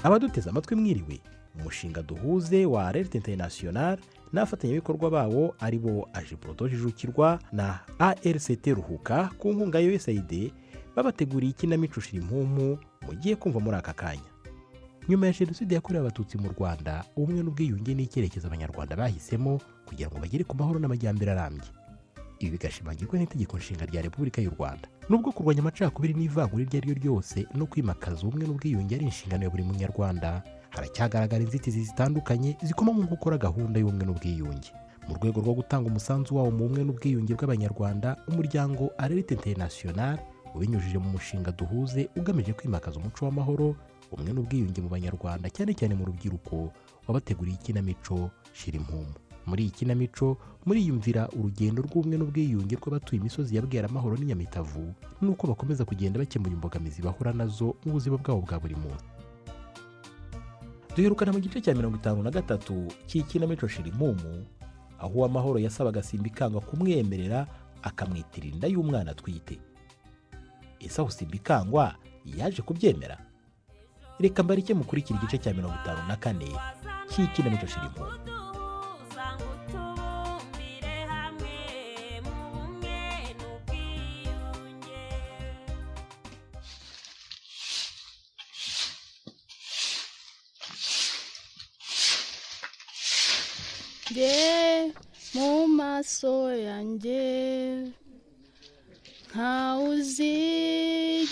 Abaduteze amatwi, mwiriwe. Umushinga Duhuze wa Alert International n'abafatanyabikorwa bawo, ari bo AJPRODO Jijukirwa na ARCT Ruhuka ku nkunga ya USAID, babateguriye ikinamico Shira Impumu mugiye kumva muri aka kanya. Nyuma ya Jenoside yakorewe Abatutsi mu Rwanda, ubumwe n'ubwiyunge ni icyerekezo Abanyarwanda bahisemo kugira ngo bagere ku mahoro n'amajyambere arambye. Ibi bigashimangirwa n'Itegeko Nshinga rya Repubulika y'u Rwanda. Nubwo kurwanya amacakubiri n'ivangura iryo ari ryo ryose no kwimakaza ubumwe n'ubwiyunge ari inshingano ya buri Munyarwanda, haracyagaragara inzitizi zitandukanye zikoma mu gukora gahunda y'ubumwe n'ubwiyunge. Mu rwego rwo gutanga umusanzu wawo mu bumwe n'ubwiyunge bw'Abanyarwanda, umuryango Alert International, ubinyujije mu mushinga Duhuze ugamije kwimakaza umuco w'amahoro, ubumwe n'ubwiyunge mu Banyarwanda, cyane cyane mu rubyiruko, wabateguriye ikinamico Shira Impumu. Muri iyi kinamico muriyumvira urugendo rw'ubumwe n'ubwiyunge rw'abatuye imisozi ya Bweramahoro n'Inyamitavu, n'uko bakomeza kugenda bakemura imbogamizi bahura nazo mu buzima bwabo bwa buri munsi. Duherukana mu gice cya 53 cy'ikinamico Shira Impumu, aho Uwamahoro yasabaga Simbikangwa kumwemerera akamwitirira inda y'umwana atwite. Ese aho Simbikangwa yaje kubyemera? Reka mbarike mukurikira igice cya 54 cy'ikinamico Shira Impumu. Tubumbire hamwe mu bumwe n'ubwiyunge. Nge mu maso yanjye ntawe uzigera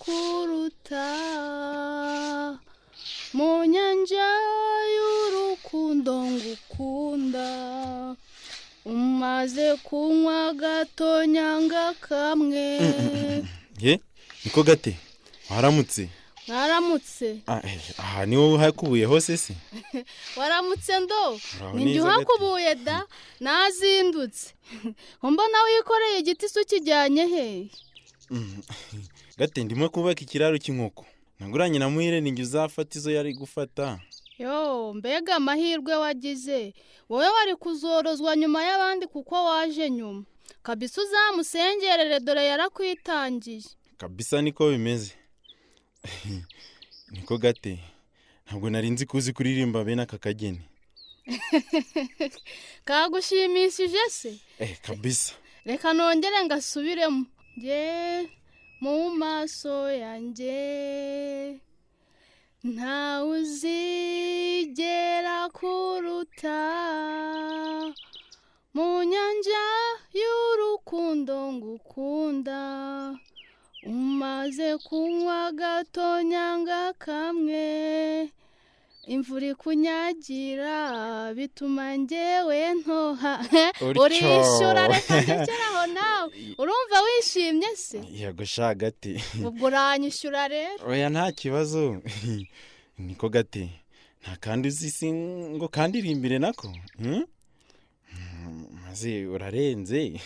kuruta, mu nyanja y'urukundo ngukunda, umaze kunywa gatonyanga kamwe. Ye, niko gate, waramutse? Mwaramutse. Aha ni wowe uhakubuye hose se? Waramutse ndo. Uraho Ni njye neza, Gate. uhakubuye da, nazindutse. Mbona wikoreye igiti se, ukijyanye he? Gate, ndimo kubaka ikiraro cy'inkoko, naguranye na Muhire, ninjye uzafata izo yari gufata. Yo, mbega amahirwe wagize! Wowe wari kuzorozwa nyuma y'abandi kuko waje nyuma kabisa. Uzamusengerere, dore yarakwitangiye. Kabisa niko bimeze. Niko gate, ntabwo nari nzi ko uzi kuririmba bene aka kageni. Kagushimishije se? Eh, kabisa. Reka nongere ngasubiremo. Nge mu maso yanjye ntawe uzigera kuruta, mu nyanja y'urukundo ngukunda, umaze kunywa gatonyanga kamwe, imvura ikunyagira bituma ngewe ntoha. Utyo. Urishyura, reka ndekere aho. Nawe urumva wishimye se? Yego sha gate. Ubwo uranyishyura rero. Oya, nta kibazo. Niko gate, nta kandi uzi si ngo kandirimbire nako? Hmm? Maze urarenze,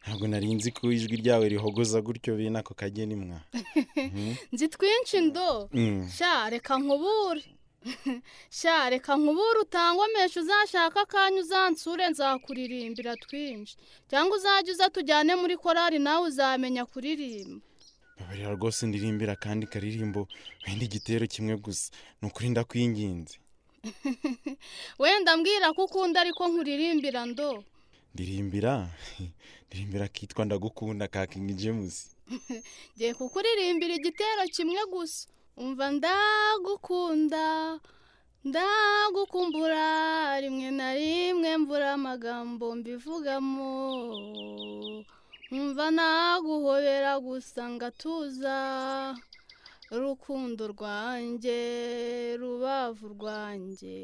ntabwo nari nzi ko ijwi ryawe rihogoza gutyo bene ako kageni mwa. Nzi twinshi ndo. Sha reka nkubure, sha reka nkubure, utangomesha. Uzashaka akanya uzansure, nzakuririmbira twinshi, cyangwa uzajya uza tujyane muri korari, nawe uzamenya kuririmba. Babarira rwose, ndirimbira kandi karirimbo, wenda igitero kimwe gusa, ni ukuri ndakwinginze. Wenda mbwira ko ukunda ariko nkuririmbira ndo. Ndirimbira, ndirimbira kitwa Ndagukunda ka King James. Ngiye kukuririmbira igitero kimwe gusa. Umva: ndagukunda, ndagukumbura, rimwe na rimwe mbura amagambo mbivugamo, nkumva naguhobera gusa ngatuza. Rukundo rwanjye, rubavu rwanjye,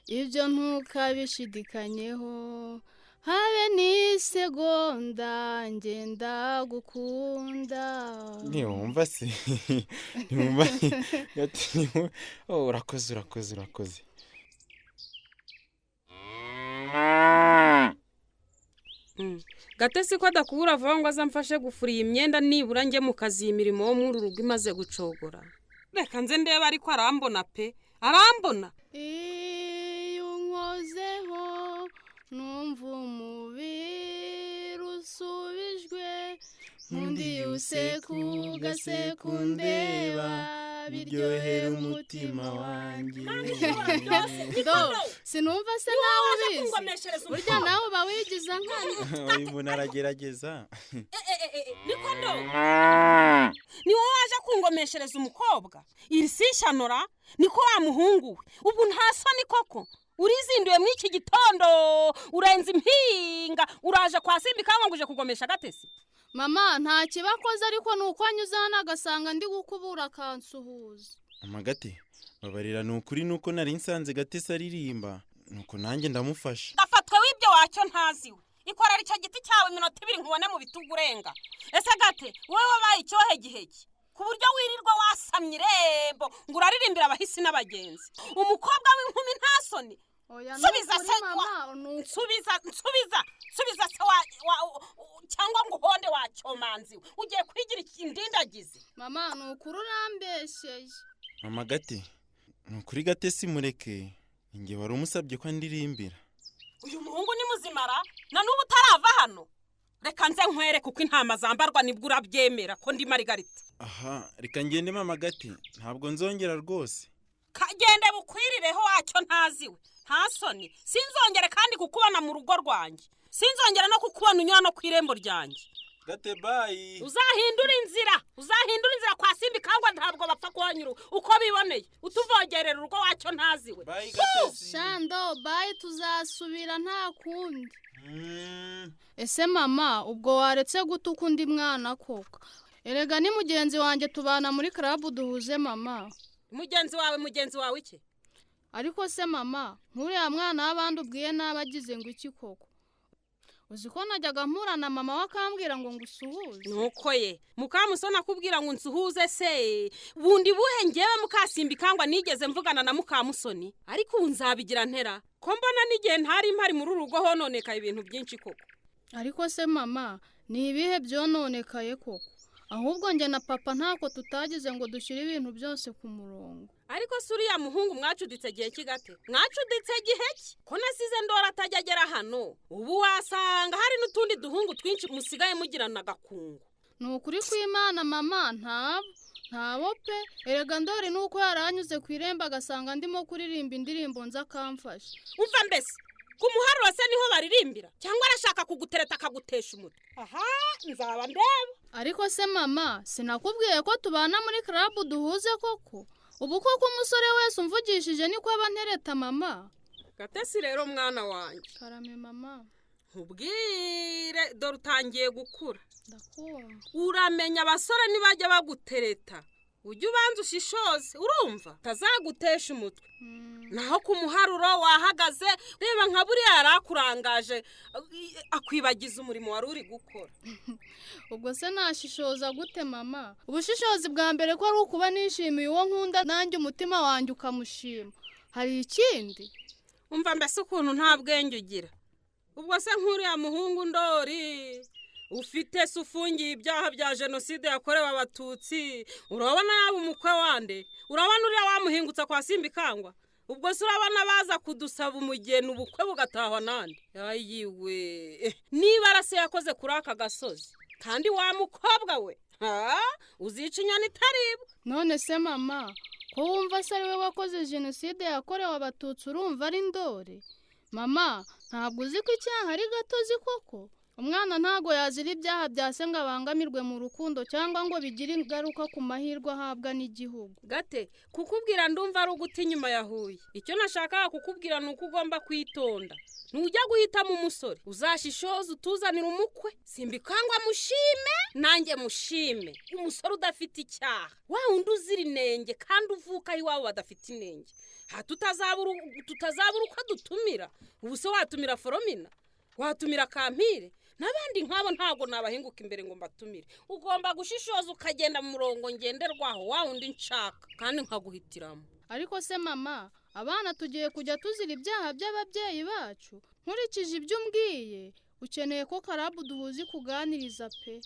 ibyo ntukabishidikanyeho habe n'isegonda, ngenda gukunda. Ntiwumva se? Ntiwumva? Oh, urakoze, urakoze, urakoze. Gatesi ko adakubura vuba ngo aze amfashe gufura iyi myenda, nibura njye mu kazi iyi mirimo wo muri uru rugo imaze gucogora. Reka nze ndebe, ariko arambona pe, arambona. Iyo unkozeho numva umubiri usubijwe, nkundi useka ugaseka undeba. Biryohera umutima wanjye. Ndo sinumva se nawe Waje ubizi? Kungomeshereza Burya umukobwa. nawe uba wigize nkana. Uyu muntu aragerageza. Niko ndo, ni wowe waje kungomeshereza umukobwa? Iri si ishanura? Niko wa muhungu we, ubu nta soni koko? Urizinduye muri iki gitondo, urenze impinga, uraje kwa Simbi kangwa ngo uje kugomesha Gatesi? Mama, nta kibakoze, ariko ni uko anyuze hano agasanga ndi gukubura akansuhuza. Amagate, babarira, ni ukuri, nuko nari nsanze Gatesi aririmba, nuko nanjye ndamufasha. Gafatwe w'ibyo wacyo ntaziwe. Ikorera icyo giti cyawe iminota 2 nkubone mu bitugu urenga. Ese Gate, wowe wabaye icyohe giheke ku buryo wirirwa wasamye irembo ngo uraririmbira abahisi n'abagenzi, umukobwa w'inkumi? Nta soni? Oya, ni Subiza ukuri se. Mama, ni ukuri. Nsubiza, nsubiza, nsubiza se wa cyangwa ngo uhonde wacyomanziwe. Ugiye kwigira indindagizi. Mama, ni ukuri, urambeshyeye. Mama Gate, ni ukuri, Gatesi mureke, njye wari umusabye ko andirimbira. Uyu muhungu ni muzimara na n'ubu utarava hano. Reka nze nkwereke uko intama zambarwa, nibwo urabyemera ko ndi Marigarita. Aha, reka ngende mama Gate, ntabwo nzongera rwose. Kagende bukwirireho wacyo ntaziwe. Nta soni? Sinzongere kandi kukubona mu rugo rwanjye, sinzongere no kukubona unyura no ku irembo ryanjye. Gate, bye. Uzahindura inzira, uzahindura inzira. Kwa Simbi kangwa ntabwo bapfa kuhanyura uko biboneye. Utuvogerera urugo wacyo ntaziwe. Bye Gatesi. Shando, bye, tuzasubira, nta kundi. Ese mama, ubwo waretse gutuka undi mwana koko? Erega ni mugenzi wanjye, tubana muri club Duhuze, mama. Mugenzi wawe? Mugenzi wawe iki? Ariko se mama, nk'uriya mwana w'abandi ubwiye nabi agize ngo iki koko? Uzi ko najyaga mpura na mama we akambwira ngo ngusuhuze? Nuko ye, Mukamusoni akubwira ngo nsuhuze se bundi buhe? Ngewe Mukasimbi kangwa nigeze mvugana na Mukamusoni? Ariko ubu nzabigira ntera ko mbona n'igihe ntari mpari muri uru rugo hononekaye ibintu byinshi koko? Ariko se mama, ni ibihe byononekaye koko? Ahubwo njye na papa ntako tutagize ngo dushyire ibintu byose ku murongo. Ariko se uriya muhungu mwacuditse gihe ki? Gate, mwacuditse gihe ki ko nasize Ndora atajya agera hano? Ubu wasanga hari n'utundi duhungu twinshi musigaye mugirana agakungu. Ni ukuri kw'Imana mama, ntabo, ntabo pe. Erega Ndori ni uko yari anyuze ku irembo agasanga ndimo kuririmba indirimbo nza akamfasha. Umva mbese, ku muharuro se niho baririmbira? Cyangwa arashaka kugutereta akagutesha umutwe? Aha, nzaba ndeba. Ariko se mama, sinakubwiye ko tubana muri club Duhuze koko? Ubu koko umusore wese umvugishije niko aba ntereta, mama? Gatesi rero, mwana wanjye. Karame mama. Nkubwire, dore utangiye gukura. Ndakumva. Uramenya abasore nibajya bagutereta ujye ubanza ushishoze, urumva, utazagutesha umutwe. Naho ku muharuro wahagaze, reba nka buriya yari akurangaje akwibagiza umurimo wari uri gukora. Ubwo se nashishoza gute mama? Ubushishozi bwa mbere ko ari ukuba nishimiye uwo nkunda, nanjye umutima wanjye ukamushima, hari ikindi? Umva mbese ukuntu nta bwenge ugira. Ubwo se nk'uriya muhungu Ndori ufite se ufungiye ibyaha bya jenoside yakorewe Abatutsi, urabona yaba umukwe wande? Urabona uriya wamuhingutsa kwa Simba ikangwa? Ubwo se urabona baza kudusaba umugeni, ubukwe bugatahwa nande? Ayiwe, niba arase yakoze kuri aka gasozi kandi, wa mukobwa we, ha uzica inyoni itaribwa. None se mama, ko wumva se ari we wakoze jenoside yakorewe Abatutsi, urumva ari Ndore? Mama, ntabwo uzi ko icyaha ari gatozi koko? Umwana ntabwo yazira ibyaha bya se ngo abangamirwe mu rukundo cyangwa ngo bigire ingaruka ku mahirwe ahabwa n'igihugu. Gate, kukubwira ndumva ari uguta inyuma ya Huye. Icyo nashakaga kukubwira ni uko ugomba kwitonda. Ntujya guhitamo umusore, uzashishoze utuzanira umukwe Simbikangwa mushime, nanjye mushime. Umusore udafite icyaha, wa wundi uzira inenge kandi uvuka iwabo badafite inenge, ha tutazabura uko dutumira. Ubu se watumira Foromina, watumira Kampire n'abandi nk'abo? Ntabwo nabahinguka imbere ngo mbatumire. Ugomba gushishoza ukagenda mu murongo ngenderwaho, wa wundi nshaka kandi nkaguhitiramo. Ariko se mama, abana tugiye kujya tuzira ibyaha by'ababyeyi bacu? Nkurikije ibyo umbwiye, ukeneye ko club Duhuze kuganiriza pe,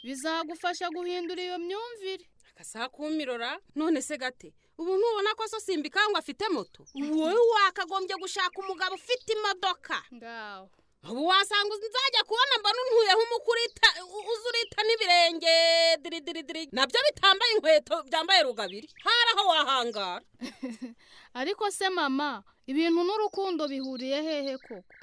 bizagufasha guhindura iyo myumvire. Akasaha kumirora. None se Gate, ubu ntubona ko so Simbikangwa afite moto? Wowe wakagombye gushaka umugabo ufite imodoka. Ngaho. Ubu wasanga nzajya kubona mbona untuyeho umukuru uza urita n'ibirenge diridiridiri, nabyo bitambaye inkweto, byambaye rugabiri, hari aho wahangara. Ariko se mama, ibintu n'urukundo bihuriye hehe koko?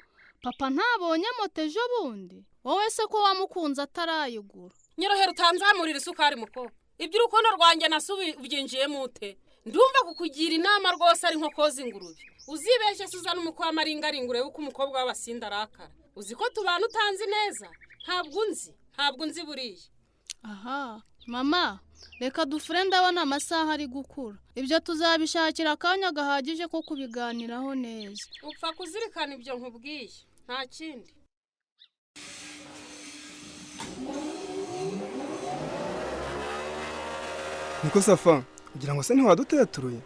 Papa ntabonye moto ejo bundi? Wowe se ko wamukunze atarayigura? Nyorohera utanzamurira isukari, mukobwa. Iby'urukundo rwanjye nasubi ubyinjiyemo ute? Ndumva kukugira inama rwose ari nko koza ingurube. Uzibeshye se uzana umukwe w'amaringaringa, urebe uko umukobwa w'abasinda arakara. Uzi ko tubana utanzi neza? Ntabwo unzi, ntabwo unzi buriya. Aha mama, reka dufure, ndabona amasaha ari gukura. Ibyo tuzabishakira akanya gahagije ko kubiganiraho neza. Upfa kuzirikana ibyo nkubwiye, nta kindi. Niko Safa, ugira ngo se ntiwaduteturuye?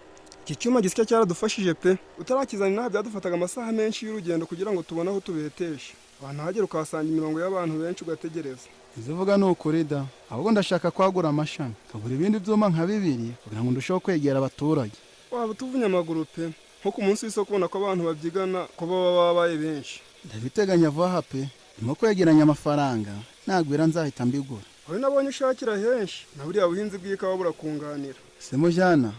Iki cyuma gisya cyaradufashije pe. Utarakizana inaha byadufataga amasaha menshi y'urugendo kugira ngo tubone aho tubetesha. Wanahagera ukahasanga imirongo y'abantu benshi, ugategereza. Ibyo uvuga ni ukuri da. Ahubwo ndashaka kwagura amashami, nkagura ibindi byuma nka bibiri kugira ngo ndusheho kwegera abaturage. Waba utuvunnye amaguru pe. Nko ku munsi w'isoko ubona ko abantu babyigana, ko baba babaye benshi. Ndabiteganya vuba aha pe, ndimo kwegeranya amafaranga, nagwira nzahita mbigura. Wowe nabonye ushakira henshi, na buriya buhinzi bw'ikawa burakunganira. Se mujyana,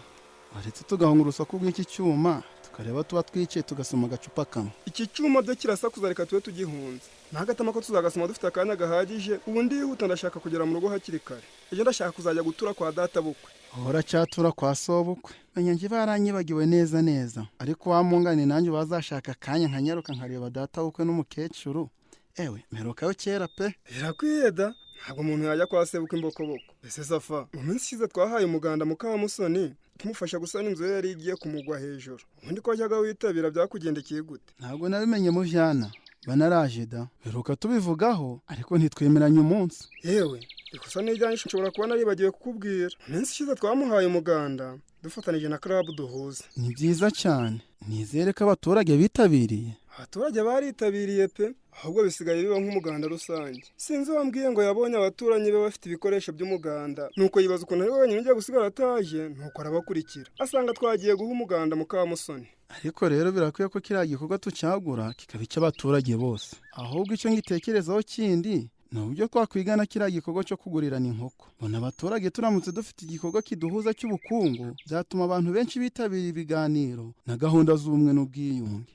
waretse tugahunga urusaku rw'iki cyuma, tukareba tuba twicaye tugasoma agacupa kamwe? Iki cyuma byo kirasakuza, reka tube tugihunze. Ntagatama ko tuzagasoma dufite akanya gahagije. Ubu ndihuta, ndashaka kugera mu rugo hakiri kare. Ejo ndashaka kuzajya gutura kwa data bukwe. Uhora cyatura kwa sobukwe, menya njye baranyibagiwe neza neza. Ariko wa mungane, nanjye bazashaka akanya nkanyaruka nkareba data bukwe n'umukecuru. Ewe, mperukayo kera pe. Birakwiye da, ntabwo umuntu yajya kwa sebukwe imbokoboko. Ese Safa, mu minsi ishize twahaye umuganda Mukamusoni tumufasha gusana inzu ye yari igiye kumugwa hejuru. Ubundi ko wajyaga witabira, byakugendekeye gute? Ntabwo nabimenye mujyana, banaraje da. Mperuka tubivugaho ariko ntitwemeranye umunsi. Yewe, ikosa n'ijyanye, nshobora kuba naribagiwe kukubwira. Mu minsi ishize twamuhaye umuganda dufatanije na club Duhuze. Ni byiza cyane, nizere ko abaturage bitabiriye. Abaturage baritabiriye pe, ahubwo bisigaye biba nk'umuganda rusange. Sinzi wambwiye ngo yabonye abaturanyi be bafite ibikoresho by'umuganda, nuko yibaza ukuntu ari we wenyine ugiye gusigara ataje, nuko arabakurikira asanga twagiye guha umuganda Mukamusoni. Ariko rero birakwiye ko kiriya gikorwa tucyagura kikaba icy'abaturage bose. Ahubwo icyo ngitekerezaho kindi ni uburyo twakwigana kiriya gikorwa cyo kugurirana inkoko. Mbona abaturage turamutse dufite igikorwa kiduhuza cy'ubukungu, byatuma abantu benshi bitabira ibiganiro na gahunda z'ubumwe n'ubwiyunge.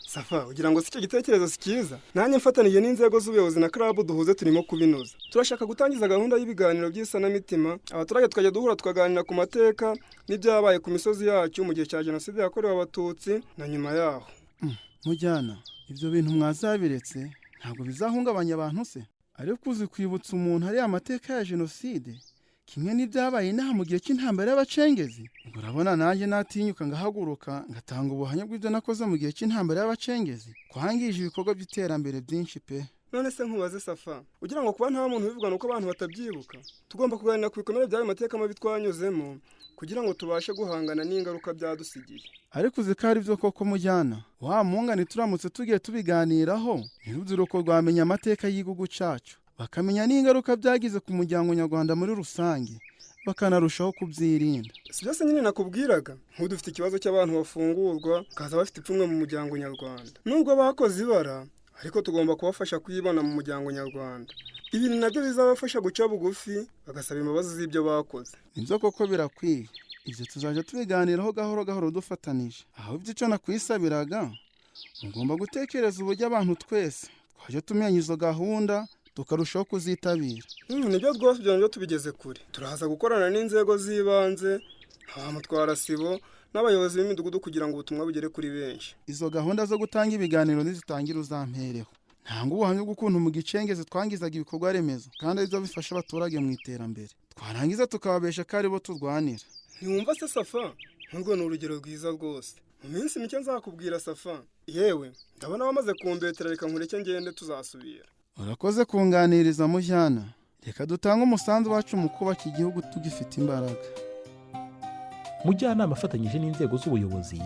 Safa, ugira ngo si icyo gitekerezo si cyiza? Nanjye mfatanije n'inzego z'ubuyobozi na club Duhuze turimo kubinoza. Turashaka gutangiza gahunda y'ibiganiro by'isanamitima, abaturage tukajya duhura tukaganira ku mateka n'ibyabaye ku misozi yacu mu gihe cya Jenoside yakorewe Abatutsi na nyuma yaho. Mujyana, ibyo bintu mwazabiretse, ntabwo bizahungabanya abantu se? Ariko uzi kwibutsa umuntu ariya amateka ya jenoside kimwe n'ibyabaye inaha mu gihe cy'intambara y'abacengezi? Ubwo urabona nanjye natinyuka ngahaguruka ngatanga ubuhamya bw'ibyo nakoze mu gihe cy'intambara y'abacengezi? Kwangije ibikorwa by'iterambere byinshi pe. None se nkubaze Safa, ugira ngo kuba nta muntu ubivuga nuko abantu batabyibuka? Tugomba kuganira ku bikomere by'ayo mateka mabi twanyuzemo kugira ngo tubashe guhangana n'ingaruka byadusigiye. Ariko uzi ko ari byo koko mujyana, wa mungane, turamutse tugiye tubiganiraho, urubyiruko rwamenya amateka y'igihugu cyacu, bakamenya n'ingaruka byagize ku muryango nyarwanda muri rusange, bakanarushaho kubyirinda. Si byose nyine nakubwiraga? Nk'ubu dufite ikibazo cy'abantu bafungurwa bakaza bafite ipfunwe mu muryango nyarwanda, nubwo bakoze ibara, ariko tugomba kubafasha kuyibona mu muryango nyarwanda. Ibi ni nabyo bizabafasha guca bugufi bagasaba imbabazi z'ibyo bakoze. Nibyo koko, birakwiye. Ibyo tuzajya tubiganiraho gahoro gahoro dufatanije. Ahubwo icyo nakwisabiraga, mugomba gutekereza uburyo abantu twese twajya tumenya izo gahunda, tukarushaho kuzitabira. Nibyo rwose, ibyo nabyo tubigeze kure. Turaza gukorana n'inzego z'ibanze, ba mutwarasibo n'abayobozi b'imidugudu kugira ngo ubutumwa bugere kuri benshi. Izo gahunda zo gutanga ibiganiro nizitangira uzampereho ntanga ubuhamya bw'ukuntu mu gicengezi twangizaga ibikorwa remezo kandi aribyo bifasha abaturage mu iterambere, twarangiza tukababesha ko aribo turwanira. Ntiwumva se Safa? Nk'urwo ni urugero rwiza rwose. Mu minsi mike nzakubwira, Safa. Yewe, ndabona wamaze kumbetera, reka nkureke ngende, tuzasubira. Urakoze kunganiriza mujyana. Reka dutange umusanzu wacu mu kubaka igihugu tugifite imbaraga. Mujyanama afatanyije n'inzego z'ubuyobozi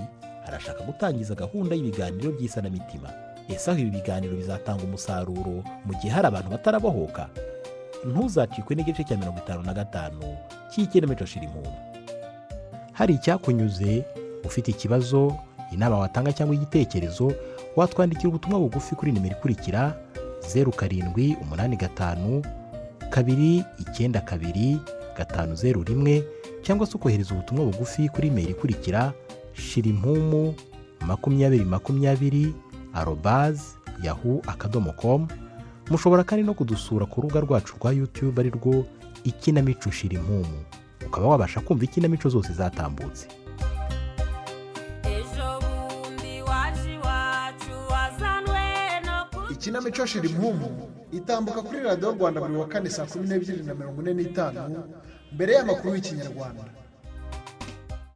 arashaka gutangiza gahunda y'ibiganiro by'isanamitima. Ese aho ibi biganiro bizatanga umusaruro mu gihe hari abantu batarabohoka? Ntuzacikwe n'igice cya 55 cy'ikinamico Shira Impumu. Hari icyakunyuze, ufite ikibazo, inama watanga cyangwa igitekerezo, Watwandikira ubutumwa bugufi kuri nimero ikurikira: 0785 292 501, cyangwa se ukohereza ubutumwa bugufi kuri imeri ikurikira: shirimpumu2020@yahoo.com. Mushobora kandi no kudusura ku rubuga rwacu rwa YouTube, ari rwo Ikinamico Shirimpumu, ukaba wabasha kumva ikinamico zose zatambutse. Ejo bundi waje iwacu wazanwe no ku Ikinamico Shirimpumu itambuka kuri Radiyo Rwanda buri wa kane saa 12:45 mbere y'amakuru y'Ikinyarwanda.